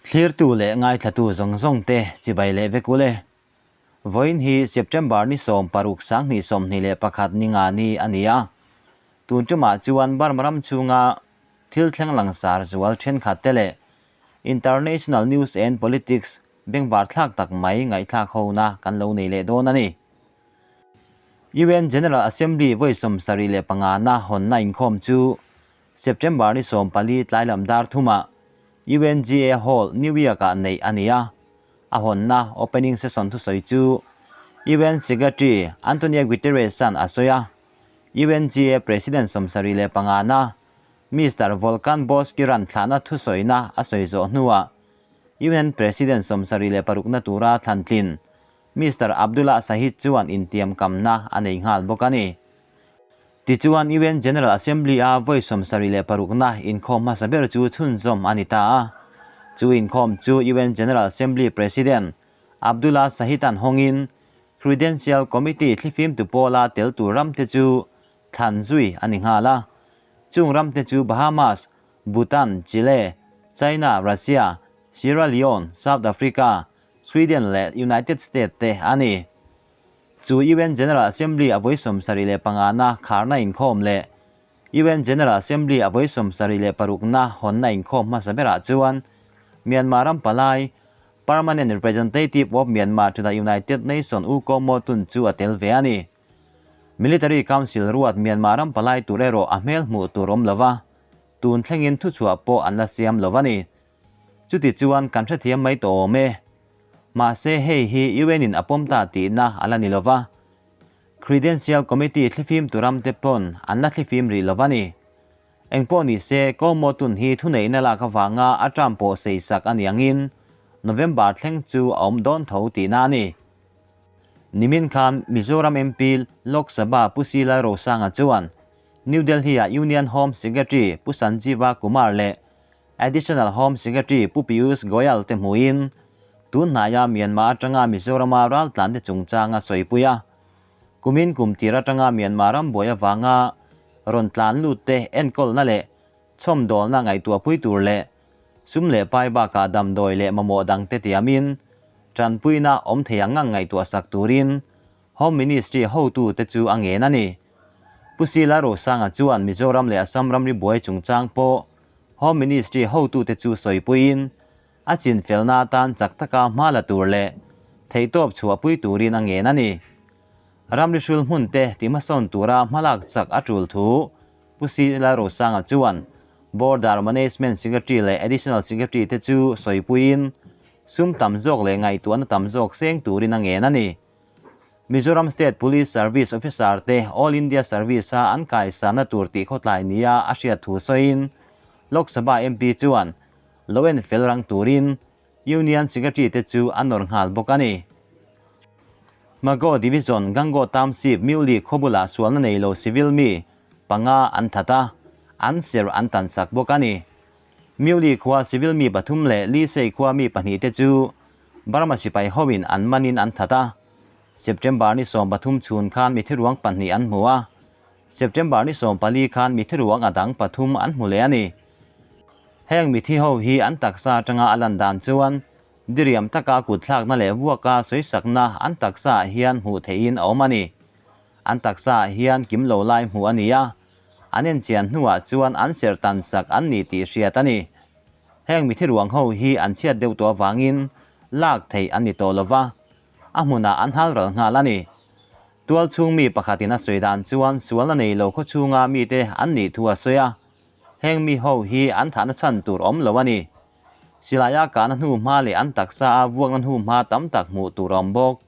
Thlirtu leh ngaithlatu zawng zawng te chibai leh vek ule. Vawiin hi September ni 16 2021 ni nga ni a ni a. Tun tumah chuan Burma ram chhunga thil thleng langsar zual thenkhat te leh International News and Politics bengvar thlak tak mai ngaihthlak hona kan lo nei leh dawn a ni. UN General Assembly vawi 75 na hawnna inkhawm chu September ni 14 tlailam dar thumah UNGA Hall, New York-ah neih a ni a. A hawnna, opening session thusawi chu UN Secretary Antonio Guterres-a'n a sawi a. UNGA President 75 na Mister Volkan Bozkir-a'n thlahna thusawina a sawi zawh hnuah UN President 76 na tura thlantlin Mister Abdullah Shahid chuan intiamkamna a nei nghal bawk a ni. Tichuan UN General Assembly-a vawi 76 na inkhawm hmasa ber chu chhunzawm a ni ta a. Chu inkhawm chu UN General Assembly President Abdullah Shahid-a'n hawngin Credential Committee thlifimtu pawla tel tur ramte chu thlan zui a ni nghal a. Chung ramte chu Bahamas, Bhutan, Chile, China, Russia, Sierra Leone, South Africa, Sweden leh United States te a ni. Chu UN General Assembly a vawi 75 na kharna inkhawm leh UN General Assembly a vawi 76 na hawnna inkhawm hmasa berah chuan Myanmar ram palai Permanent Representative of Myanmar to the United Nations U Ko Maw Tun chu a tel ve a ni. Military Council ruat Myanmar ram palai tur erawh a hmel hmuh tur awm lova, tun thlengin thuchhuah pawh an la siam lo a ni. Chuti chuan kan hrethiam mai tawh awm e. Mahse hei hi UN in a pawm ta tihna a la ni lova. Credential Committee thlifim tu ramte pawn an la thlifim rih lova ni. Engpawh ni se, Ko Maw Tun hi thuneihna lak avanga a term pawh sei sak a ni angin November thleng chu a awm dawn tho tihna a ni. Nimin khan Mizoram MP Lok Sabha Pu Silai Rosanga chuan New Delhi-ah Union Home Secretary Pu Sanjeeva Kumar leh Additional Home Secretary Pu Piyush Goyal te hmuhin tun hnaia Myanmar atanga Mizorama raltlante chungchanga sawipui a. Kumin kum tir atanga Myanmar ram buai avanga rawn tlan lut te enkawlna leh chhawmdawlna ngaihtuahpui tur leh sum leh pai bakah damdawi leh mamawh dangte tiamin tanpuina awm thei ang ang ngaihtuahsak turin Home Ministry hotute chu a ngen a ni. Pu Sila Rosanga chuan Mizoram leh Assam ramri buai chungchang pawh Home Ministry hotute chu sawipuiin a chinfelna atan chak taka hma la tur leh theihtawp chhuahpui turin a ngen a ni. Ramri hrul hmunte tihmasawn tura hmalak chak a tul thu Pu Sila Rosanga chuan Border Management Secretary leh Additional Secretary te chu sawipuiin sum tam zawk leh ngaihtuahna tam zawk seng turin a ngen a ni. Mizoram State Police Service Officer te All India Service a an kaisana tur tih khawtlai nia a hriat thu sawiin Lok Sabha MP chuan lo en fel rang turin Union Secretary te chu a nawr nghal bawk a ni. Mago Division Gango Township Miuli khawbulah sualna nei lo civil mi panga an that a, an ser an tan sak bawk a ni. Miuli khua civil mi pathum leh Lisei khua mi pahnih te chu Burma sipai hoin an manin an that a. September ni 13 chhun khan mi thiruang pahnih an hmu a. September ni 14 khan mi thiruang a dang pathum an hmu leh a ni. Heng mi thi ho hi an taksa atanga a lan dan chuan diriam taka kut thlakna leh vuaka sawisakna an taksaah hian hmuh theihin a awm a ni. An taksaah hian kim lo lai hmuh a ni a, an enchian hnuah chuan an serh tan sak an ni tih hriat a ni. Heng mi thiruang ho hi an chhiat deuh tawh avangin lak theih an ni tawh lova, a hmunah an hal ral nghal a ni. Tual chhung mi pakhatin a sawi dan chuan sualna nei lo khaw chhunga mite an nih thu a sawi a, heng mi ho hi an thahna chhan tur awm lo a ni. Silaia kahna hnu hma leh an taksa a vuakna hnu hma tam tak hmuh tur a awm bawk.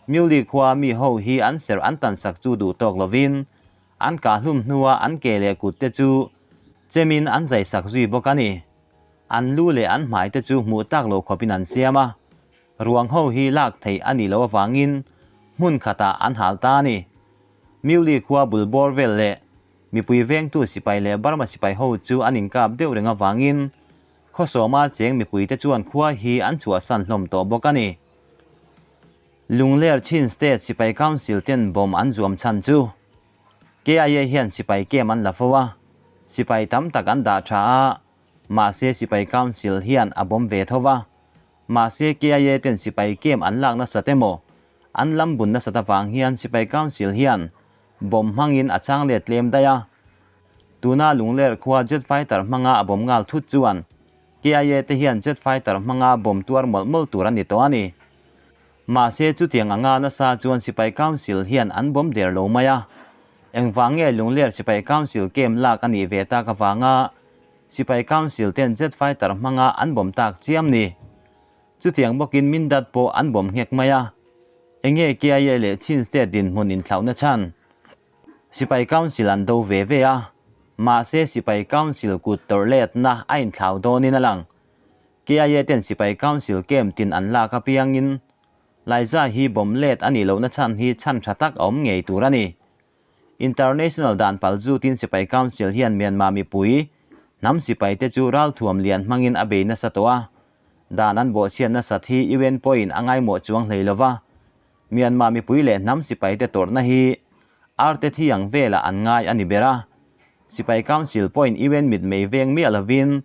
Miuli khua mi ho hi an serh an tan sak chu duh tawk lovin an kah hlum hnua an ke leh kut te chu chemin an zai sak zui bawk a ni. An lu leh an hmai te chu hmuh tak lo khawpin an siam a, ruang ho hi lak theih a nih loh avangin hmun khatah an hal ta a ni. Miuli khua bul bawr vel leh mipui vengtu sipai leh Burma sipai ho chu an inkap deuh reng avangin khawsawma cheng mipui te chuan khua hi an chhuahsan hlawm tawh bawk a ni. Lungler Chin State Sipai Council ten bomb an zuam chhan chu KIA hian sipai kem an la fo a, sipai tam tak an dah tha a, Mahse Sipai Council hian a bawm ve tho va. Mahse KIA ten sipai camp an lak nasat emaw, an lam bun nasat avang hian Sipai Council hian bomb hmangin a chang let tlem daih a. Tuna Lungler khua jet fighter hmanga a bomb nghal thut chuan KIA te hian jet fighter hmanga bomb tuar mawlh mawlh tur a ni tawh a ni. Mahse chutiang anga nasa chuan Sipai Council hian an bomb der lo mai a. Engvang nge Lungler Sipai Council camp lak a nih ve tak avanga Sipai Council ten jet fighter hmanga an bomb tak chiam ni. Chutiang bawkin Mindat pawh an bomb nghek mai a. Enge KIA leh Chin State dinhmun inthlauhna chhan? Sipai Council an do ve ve a. Mahse Sipai Council kut tawrh letna a inthlau dawnin a lang. KIA ten Sipai Council camp tin an lak apiangin Laiza hi bomb let a nih lohna chhan hi chhan tha tak a awm ngei tur a ni. International dan pal zutin Sipai Council hian Myanmar mipui hnam sipaite chu ralthuam lian hmangin a bei nasa tawh a, dan an bawhchhiat nasat hi UN pawhin a ngaimawh chuang hlei lo va, Myanmar mipui leh hnam sipaite tawrhna hi arte thi ang velah an ngai a ni ber a, Sipai Council pawhin UN mitmei veng miah lovin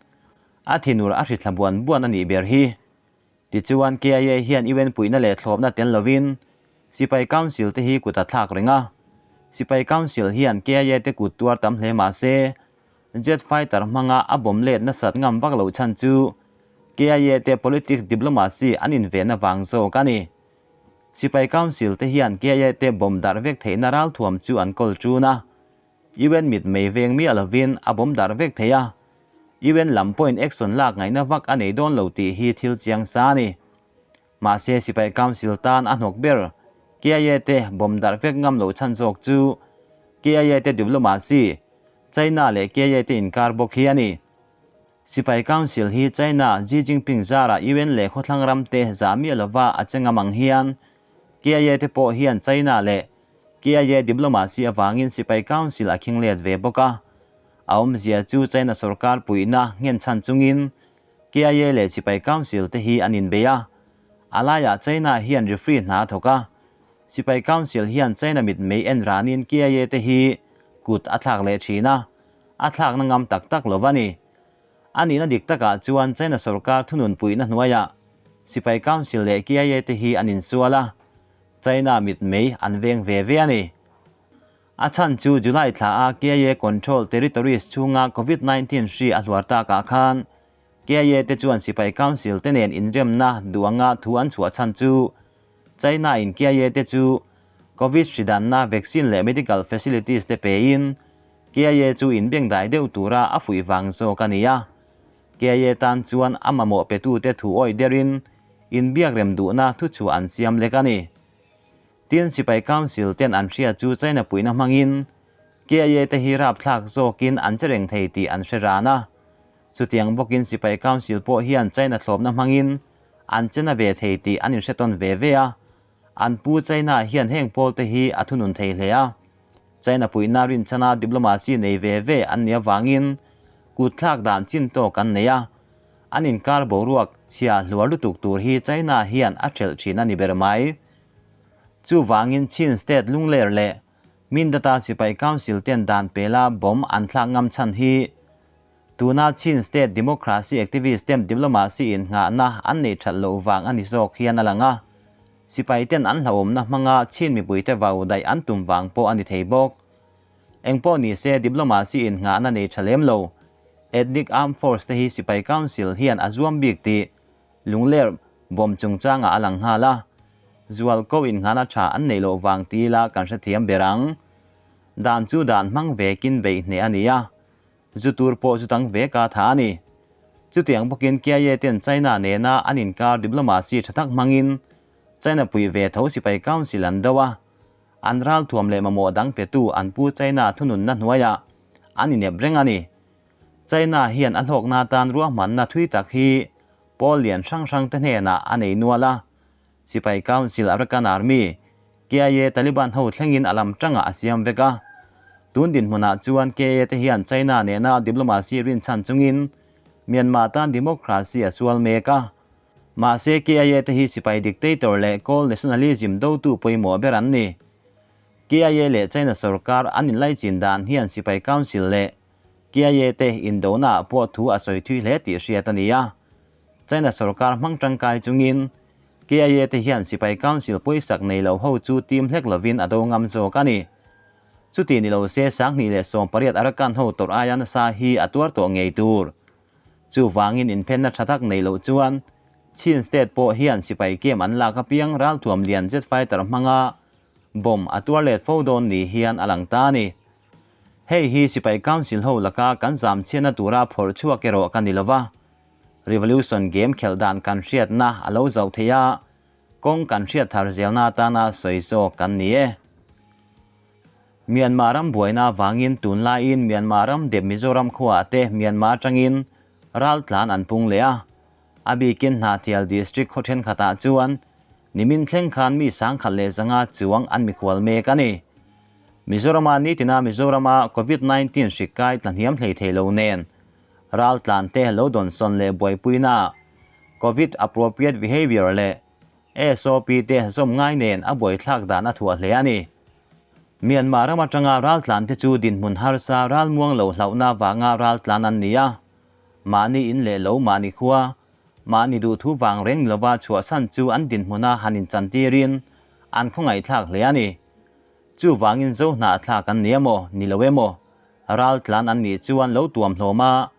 a thinur a hri thla buan buan a nih ber hi. Tichuan, KIA hian UN puihna leh thlawpna tel lovin Sipai Council te hi kut a thlak reng a. Sipai Council hian KIA te kut tuar tam hle mah se, jet fighter hmanga a bomb let nasat ngam vak loh chhan chu KIA te politics diplomacy an invenna vang zawk a ni. Sipai Council te hian KIA te bomb darh vek theihna ralthuam chu an kawl ṭun a. UN mitmei veng miah lovin a bawm darh vek thei a, UN lam pawhin action lak ngaihna vak a nei dawn lo tih hi thil chiang sa a ni. Mahse Sipai Council tan a hnawk ber KIA te bawm darh vek ngam loh chhan zawk chu KIA te diplomacy, China leh KIA te inkar bawk hi a ni. Sipai Council hi China Xi Jinping zara UN leh khawthlang ram te zah miah lova a che ngam ang hian KIA te pawh hian China leh KIA diplomacy avangin Sipai Council a khing let ve bawk a. A awmzia chu China sorkar puihna nghen chhan chungin KIA leh Sipai Council te hi an inbei a. A laiah China hian referee hna a thawk a. Sipai Council hian China mitmei en ranin KIA te hi kut a thlak leh thin a, a thlakna ngam tak tak lo va ni. A nihna dik takah chuan China sorkar thunun puihna hnuaiah Sipai Council leh KIA te hi an insual a. China mitmei an veng ve ve a ni. A chhan chu July thla a KIA control territories chhunga Covid 19 hri a hluar takah khan KIA te chuan Sipai Council te nen inremna duh anga thu an chhuah chhan chu China in KIA te chu Covid hri danna vaccine leh medical facilities te pein KIA chu inbengdai deuh tura a fuih vang zawk a ni a. KIA tan chuan a mamawh petute thu awih derin inbiak rem duhna thu chhuah an siam lek a ni. Tin, Sipai Council ten an hria chu China puihna hmangin KIA te hi rapthlak zawkin an che reng thei tih an hre ran a. Chutiang bawkin Sipai Council pawh hian China thlawpna hmangin an che na ve thei tih an inhre tawn ve ve a. An pu China hian heng pawl te hi a thunun thei hle a. China puihna rinchhana diplomacy nei ve ve an nih avangin kutthlak dan chin tawk an nei a, an inkar boruak chhia hluar lutuk tur hi China hian a ṭhelh ṭhin a ni ber mai. Chuvangin Chin State Lungler leh Mindata Sipai Council ten dan pela bomb an thlak ngam chhan hi tuna Chin State Democracy Activist ten diplomacy innghahna an neih ṭhat loh vang a ni zawk hian a lang a. Sipai ten an hlauhawmna hmanga Chin mipuite vau daih an tum vang pawh a ni thei bawk. Engpawh ni se diplomacy innghahna nei tha lem lo. Ethnic Armed Force te hi Sipai Council hian a zuam bik tih Lungler bomb chungchangah a lang nghal a. Zualko innghahna tha an neih loh vang ti ila kan hrethiam ber ang. Dan chu dan hmang vekin beih hneh a ni a. Zu tur pawh zu dang ve ka tha a ni. Chutiang bawkin KIA ten China nena an inkar diplomacy tha tak hmangin China puih ve tho sipai council an do a, an ralthuam leh mamawh dang petu an pu China thununna hnuaiah an inep reng a ni. China hian a hlawkna atan ruahmanna thui tak hi pawl lian hrang hrang te hnenah a nei nual a, sipai council Arakan Army, KIA Taliban ho thlengin a lam tangah a siam vek a. Tun dinhmunah chuan KIA te hian China nena diplomacy rinchhan chungin Myanmar tan democracy a sual mek a. Mahse KIA te hi sipai dictator leh Kawl nationalism dotu pawimawh ber an ni. KIA leh China sorkar an inlaichin dan hian sipai council leh. KIA te indonaah pawh thu a sawi thui hle tih hriat a ni a. China sorkar hmang tangkai chungin KIA te hian sipai council pawisak nei lo ho chu team hlek lovin a do ngam zawk a ni. Chuti ni lo se 2018 Arakan ho tawrh aia nasa hi a tuar tawh ngei tur. Chuvangin inphenna tha tak nei loh chuan Chin State pawh hian sipai kem an lak apiang ralthuam lian jet fighter hmanga bomb a tuar let fo dawn ni hian a lang ta a ni. Hei hi sipai council ho laka kan zam chhiatna tura phawrh chhuak erawh ka ni lova, revolution game khelh dan kan hriatna a lo zauh thei a, kawng kan hriat thar zelna atana sawi zawk kan ni e. Myanmar ram buaina avangin tunlaiin Myanmar ram dep Mizoram khuaah te Myanmar atangin raltlan an pung leh a, a bikin Hnahthial District khaw thenkhatah chuan nimin thleng khan mi 1100 chuang an mikhual mek a ni. Mizorama nitina Mizorama Covid 19 hrik kai tla hniam hlei thei lo nen raltlan te lo dawnsawn leh buaipuina Covid appropriate behaviour leh SOP te zawm ngai nen a buaithlak dan a thuah hle a ni. Myanmar ram atanga raltlan te chu dinhmun harsa ralmuang lo hlauhna vanga raltlan an ni a, mahni in leh lo mahni khua, mahni duhthu vang reng ni lova chhuahsan chu an dinhmuna han inchantirin an khawngaihthlak hle a ni. Chuvangin zo hnahthlak an ni emaw, ni lo emaw, raltlan an nih chuan lo tuam hlawm a,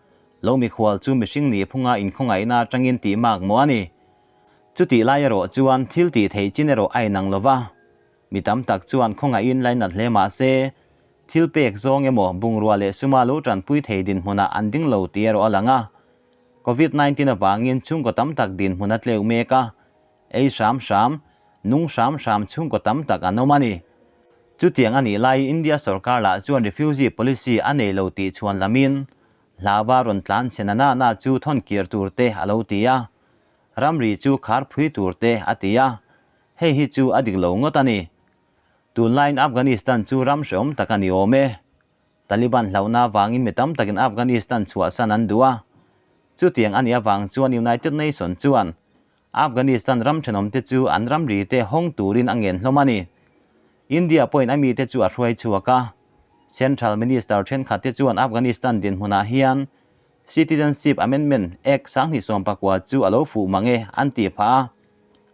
lo mikhual chu mihring nih phunga inkhawngaihna atangin tih mak maw a ni. Chutih lai erawh chuan thil tih theih chin erawh a inang lo va, mi tam tak chuan khawngaihin lainat hle mah se, thil pek zawng emaw bungrua leh suma lo tanpui thei dinhmunah an ding lo tih erawh a lang a. Covid 19 avangin chhungkaw tam tak dinhmun a tleu mek a, ei hram hram, nung hram hram chhungkaw tam tak an awm a ni. Chutiang a nih laiin India sorkar lah chuan refugee policy a nei lo tih chhuan lamin hlauva rawn tlan chhe na na na chu thawn kir tur te a lo ti a, ramri chu khar phui tur te a ti a, hei hi chu a dik lo ngawt a ni. Tunlaiin Afghanistan chu ram hrehawm tak a ni awm e. Taliban hlauhna avangin mi tam takin Afghanistan chhuahsan an duh a, chutiang a nih avang chuan United Nation chuan Afghanistan ram thenawmte chu an ramri te hawng turin a ngen hlawm a ni. India pawhin a mite chu a hruai chhuak a. Central Minister thenkhat te chuan Afghanistan dinhmunah hian Citizenship Amendment Act 2019 chu a lo fuh mang e an tih phah a.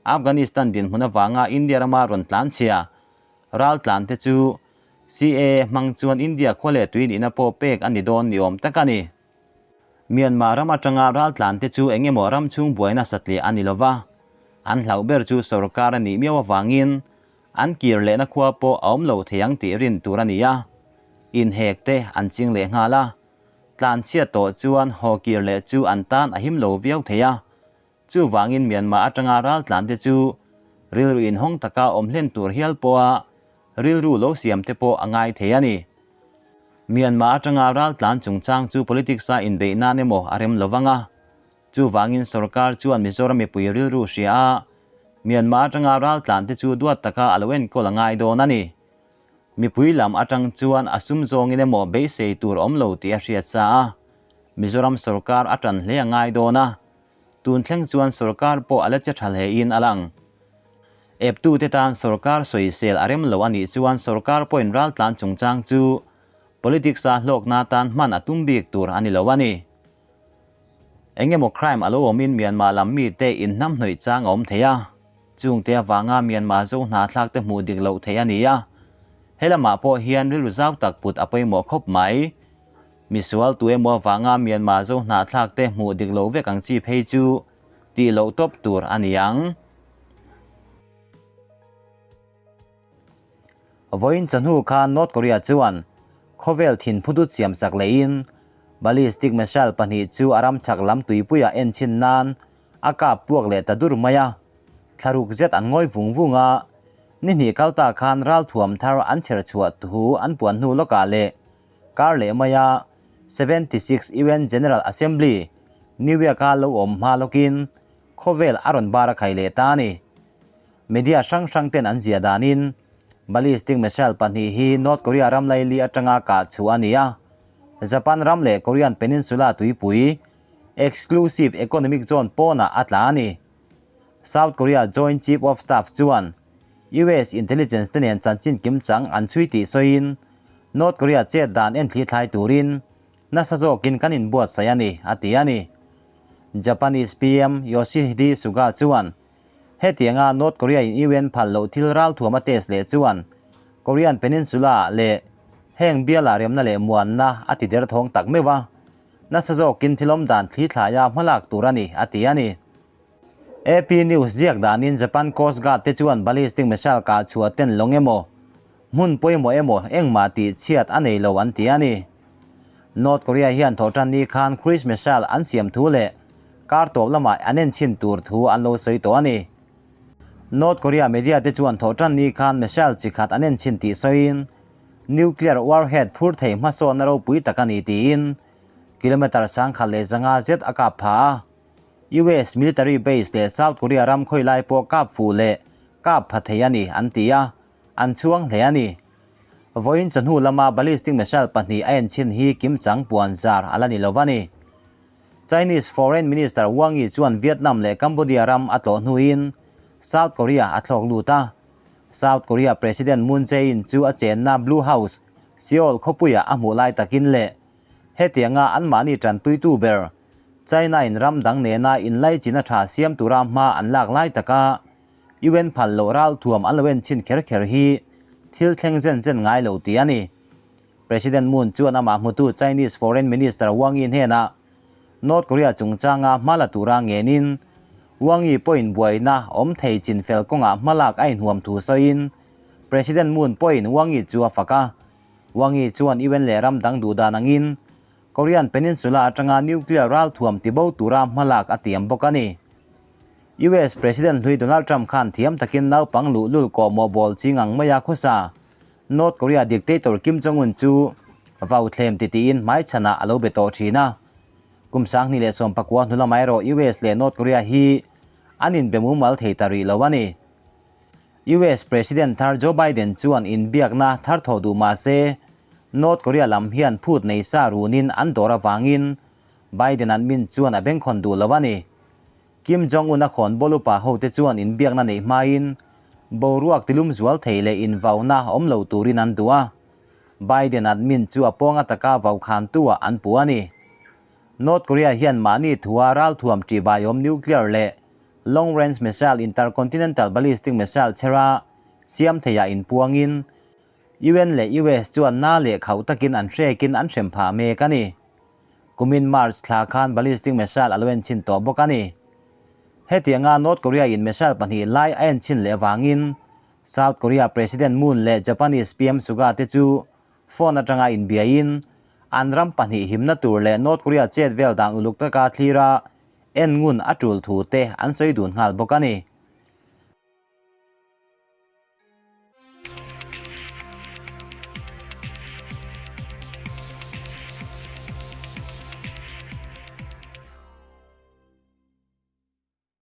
Afghanistan dinhmun avanga India rama rawn tlanchhia raltlan te chu CAA hmang chuan India khua leh tui nihna pawh pek a ni dawn ni awm tak a ni. Myanmar ram atanga raltlan te chu eng emaw ram chhung buaina satliah a ni lo va, an hlauh ber chu sorkar a nih miau avangin an kir lehna khua pawh a awm lo thei ang tih rin tur a ni a, inhek te an ching leh nghal a, tlanchhiat tawh chuan haw kir leh chu an tan a him lo viau thei a, chuvangin Myanmar atanga raltlan te chu rilru inhawng taka awm hlen tur hial pawha rilru lo siam te pawh a ngai thei a ni. Myanmar atanga raltlan chungchang chu politics-a inbeih nan emaw a rem lo vang a, chuvangin sorkar chuan Mizoram mipui rilru hria a, Myanmar atanga raltlan te chu duat taka a lo enkawl a ngai dawn a ni. Mipui lam atang chuan a sum zawngin emaw beisei tur awm lo tih a hriat sa a, Mizoram sorkar a tan hle a ngai dawn a, tun thleng chuan sorkar pawh a la che tha hlein a lang. Eptute tan sorkar sawisel a rem lo a nih chuan sorkar pawhin raltlan chungchang chu politics-a hlawkna tan hman a tum bik tur a ni lo a ni. Eng emaw crime a lo awmin Myanmar lam mite inhnamhnawih chang a awm thei a, chungte avanga Myanmar zo hnathlakte hmuh dik loh theih a ni a, he lamah pawh hian rilru zau tak put a pawimawh khawp mai. Misual tu emaw avanga Myanmar zo hnathlakte hmuh dik loh vek ang chi phei chu tih loh tawp tur a ni ang. Vawiin chawhnu khan North Korea chuan khawvel thinphutut siamsak lehin ballistic missile pahnih chu a ram chhak lam tuipuiah en chhin nan a kap puak leh ta dur mai a. Thlaruk zet an ngawi vung vung a, ni hnih kal ta khan ralthuam thar an chher chhuah thu an puan hnu lawkah leh kar leh maia 76 UN General Assembly, New York-a lo awm hma lawkin khawvel a rawn bar a khai leh ta a ni. Media hrang hrang ten an ziah danin ballistic missile pahnih hi North Korea ram laili atanga kah chhuah a ni a, Japan ram leh Korean Peninsula tuipui Exclusive Economic Zone pawnah a tla a ni. South Korea Joint Chief of Staff chuan US intelligence te nen chanchin kimchang an chhui tih sawiin North Korea chet dan en thli thlai turin Nasa zawkin kan inbuatsaih a ni, a ti a ni. Japanese PM Yoshihide Suga chuan hetianga North Korea in UN phal loh thil ralthuam a test leh chuan Korean Peninsula leh heng bialah remna leh muanna a ti derthawng tak meuh a, nasa zawkin thilawm dan thli thlaia hmalak tur a ni, a ti a ni. AP News ziak danin Japan Coast Guard te chuan ballistic missile kah chhuah ten lawng emaw, hmun pawimawh emaw engmah tih chhiat a nei lo an ti a ni. North Korea hian thawhtan ni khan cruise missile an siam thu leh kar tawp lamah an enchhin tur thu an lo sawi tawh a ni. North Korea media te chuan thawhtan ni khan missile chi khat an enchhin tih sawiin nuclear warhead phur thei hmasawnna ropui tak a ni tiin kilometre 1100 zet a kap pha a. US military base leh South Korea ram khawi lai pawh kap fuh leh kap pha thei a ni an ti a, an chhuang hle a ni. Vawiin chawhnu lama ballistic missile pahnih a enchhin hi kimchang puan zar a la ni lo a ni. Chinese Foreign Minister Wang Yi chuan Vietnam leh Cambodia ram a tlawh hnuin South Korea a thlawk lut a. South Korea President Moon Jae-in chu a chenna Blue House, Seoul khawpuiah a hmuh lai takin leh hetianga anmahni tanpuitu ber China in ram dang nena inlaichin a tha siam tura hma an lak lai taka UN phal loh ral thuam an lo en chhin kher kher hi thil thleng zen zen ngai lo tih a ni. President Moon chuan amah hmutu Chinese Foreign Minister Wang Yi hnenah North Korea chungchanga hma la tura ngenin Wang Yi pawhin buaina awm thei chin fel kawngah hma lak a inhuam thu sawiin President Moon pawhin Wang Yi chu a fak a. Wang Yi chuan UN leh ram dang duh dan angin Korean Peninsula atanga nuclear ralthuam tibo tura hmalak a tiam bawk a ni. US President hlui Donald Trump khan thiam takin naupang luhlul kawhmawh bawl ching ang maia khawsa North Korea dictator Kim Jong-un chu vau thlem titiin hmaichhanah a lo be tawh thin a. Kum 2019 hnu lamah erawh US leh North Korea hi an inbe mumal thei ta rih lo a ni. US President thar Joe Biden chuan inbiakna thar thawh duh mah se, North Korea lam hian phut nei sa runin an dawr avangin Biden an min chuan a bengkhawn duh lo a ni. Kim Jong-un a khawn bawl upa hote chuan inbiakna neih hmain boruak tilum zual thei leh invauna awm lo turin an duh a, Biden admin chu a pawng ataka vaukhantu-ah an puh a ni. North Korea hian mahni thua ralthuam ṭihbaiawm nuclear leh Long Range Missile Intercontinental Ballistic Missile chhera siam theiah inpuangin UN leh US chuan na leh khauh takin an hrekin an hrem phah mek a ni. Kumin March thla khan ballistic missile a lo enchhin tawh bawk a ni. Hetianga North Korea in missile pahnih lai a enchhin leh avangin South Korea President Moon leh Japanese PM Suga te chu phone atanga inbiain an ram pahnih himna tur leh North Korea chet vel dan uluk taka thlira En ngun a tul thu te an sawi dun nghal bawk a ni.